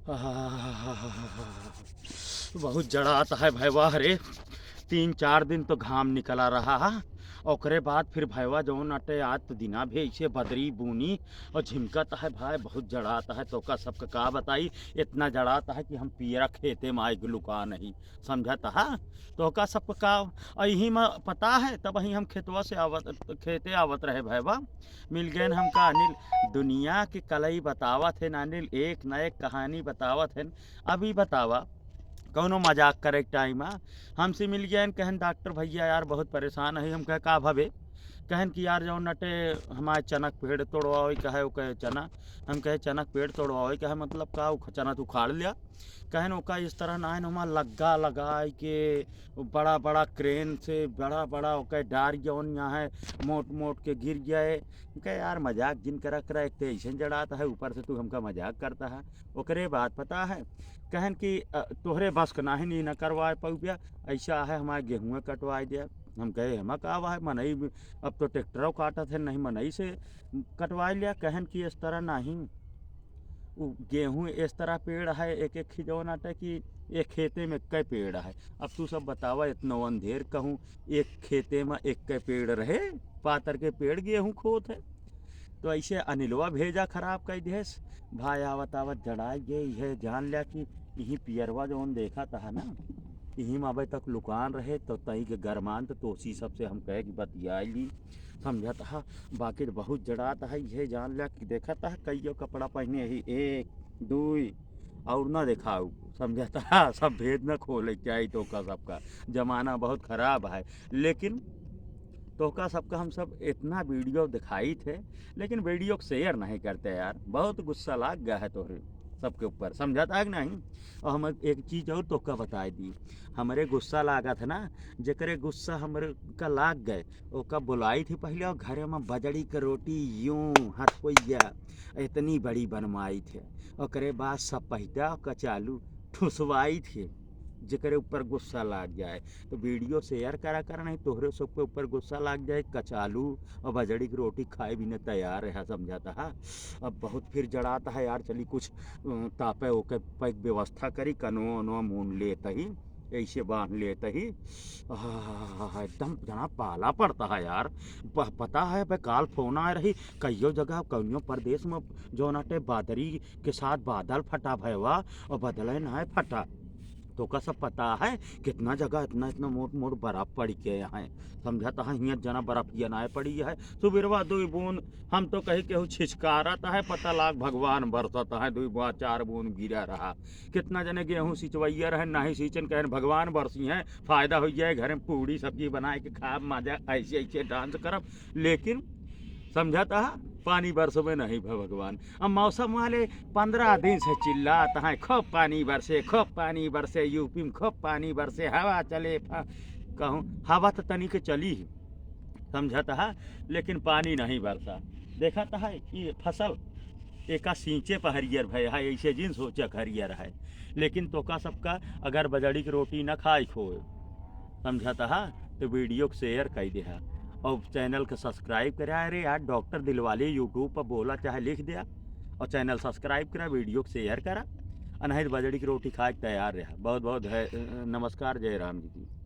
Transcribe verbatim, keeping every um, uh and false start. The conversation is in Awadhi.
आह, बहुत जड़ात है भैवा रे। तीन चार दिन तो घाम निकला रहा है, ओकरे बाद फिर भैवा जौन अटे, आज तो दिना भी ऐसे बदरी बूनी और झिमकत है भाई, बहुत जड़ात है। तोका सबका का बताई, इतना जड़ात है कि हम पियरा खेते में आए लुका नहीं, समझत है। तोका सबका का, यही में पता है, तब वहीं हम खेतवा से आवत, खेते आवत रहे भैवा, मिल गए हमका अनिल। दुनिया के कलई बतावत है अनिल, एक न एक कहानी बतावत है। अभी बतावा, कौनो मजाक करे के टाइम आ, हमसे मिल गए, कहन, "डॉक्टर भैया यार, बहुत परेशान है।" हम कहे, "का भवे?" कहन कि, "यार, जौन नटे हमारे चना के पेड़ तोड़वावे कहे, वो कहे चना।" हम कहे, "चना के पेड़ तोड़वावे कहे, मतलब का, वो चना तू उखाड़ लिया?" कहन, "ओका इस तरह ना है, हमार लग्गा लगाए के बड़ा बड़ा क्रेन से बड़ा बड़ा ओके डार जौन यहाँ है, मोट मोट के गिर गए।" हम कहे, "यार, मजाक जिन करा करा, एक तो ऐसे जड़ात है, ऊपर से तू हमका मजाक करता है।" ओकरे बाद पता है, कहन कि, "अ, तोहरे बस के नाहीं, नहीं न करवाए पउबिया, ऐसा है, हमारे गेहूँ कटवाए दिया।" हम कहे, "हमा का हुआ है, मनई भी, अब तो ट्रैक्टरों काटत है, नहीं मनई से कटवाए लिया।" कहन कि इस तरह नहीं, उ गेहूँ इस तरह पेड़ है, एक एक खिजौना टे कि एक खेते में कई पेड़ है। अब तू सब बतावा, इतनो अंधेर कहूँ, एक खेते में एक कई पेड़ रहे, पातर के पेड़ गेहूँ खोत है। तो ऐसे अनिलवा भेजा खराब कर देस। भाई आवत आवत जड़ाई गए, यह जान लिया कि यही पियरवा जौन देखा था ना, यही में अबे तक लुकान रहे, तो तई के गरमान तो तोसी सबसे हम कहे कि बतिया ली, समझत हा। बाकी बहुत जड़ात है, यह जान लिया कि देखत हा कईयो कपड़ा पहने ही, एक, दुई, और ना देखाऊ, समझत हा। सब भेद ना खोले के चाही तोका सबका, जमाना बहुत खराब है। लेकिन तोका सबका हम सब इतना वीडियो दिखाई थे, लेकिन वीडियो को शेयर नहीं करते यार, बहुत गुस्सा लाग गया है तोहरे सबके ऊपर, समझत हा कि नहीं? और हम एक चीज़ और तोका बताई दी, हमरे गुस्सा लागत है ना, जेकरे गुस्सा हमरे का लाग गए, ओका बुलाई थी पहले और घरे में बजड़ी के रोटी यूं हथोइया इतनी बड़ी बनवाई थे, ओकरे बाद सपहिता और कचालू ठुसवाई थे। जेकरे ऊपर गुस्सा लाग जाए तो वीडियो शेयर करा कर, नहीं तोहरे सबके ऊपर गुस्सा लाग जाए, कचालू और बजड़ी की रोटी खाए बिना तैयार रहा, समझत हा। अब बहुत फिर जड़ात है यार, चली कुछ, अ, तापे ओके पैक व्यवस्था करी, कनवा उनवा मून लेत ही, ऐसे बांध लेत ही। आह, एकदम जना पाला पड़ता है यार। प-, पता है, बे काल फोन आए रही, कईयो जगह, कईयो प्रदेश में जौन अटे बादरी के साथ बादल फटा भयवा और बदले ना फटा। तोका सब पता है, कितना जगह इतना, इतना मोट, मोट बर्फ पड़ के है, समझत हा, हियाँ जना बर्फिया ना पड़ी है। सुबेरवा दुई बूंद, हम तो कही केहू छिछकारत है, पता लाग भगवान बरसत है, दुई बूंद, चार बूंद गिरा रहा। कितना जने गेहूँ सिंचवैया रहे, नाही सींचन, कहन भगवान बरसी हैं, फायदा हो जाए, घर में पूड़ी सब्जी बनाए के खाब, मजा, ऐसे, ऐसे डांस करब। लेकिन समझत हा, पानी बरसबे नहीं भा भगवान। अब मौसम वाले पन्द्रह दिन से चिल्लात हैं, "खूब पानी बरसे, खूब पानी बरसे, यूपी में खूब पानी बरसे, हवा चले, फा-," कहूँ, हवा तो तनी के चली ही, समझत हा, लेकिन पानी नहीं बरसा। देखत हा, ये फसल एका सींचे पर हरियर भय है, ऐसे जिन सोचक हरियर है। लेकिन तोका सबका अगर बजड़ी की रोटी न खाए खोए, समझत हा, तो वीडियो को शेयर कर दे हा और चैनल को सब्सक्राइब करा। अरे यार, डॉक्टर दिलवाले YouTube पर बोला चाहे लिख दिया और चैनल सब्सक्राइब करा, वीडियो को शेयर करा, और नहीं तो बजड़ी की रोटी खाए के तैयार रहा। बहुत बहुत है, नमस्कार, जय राम जी की।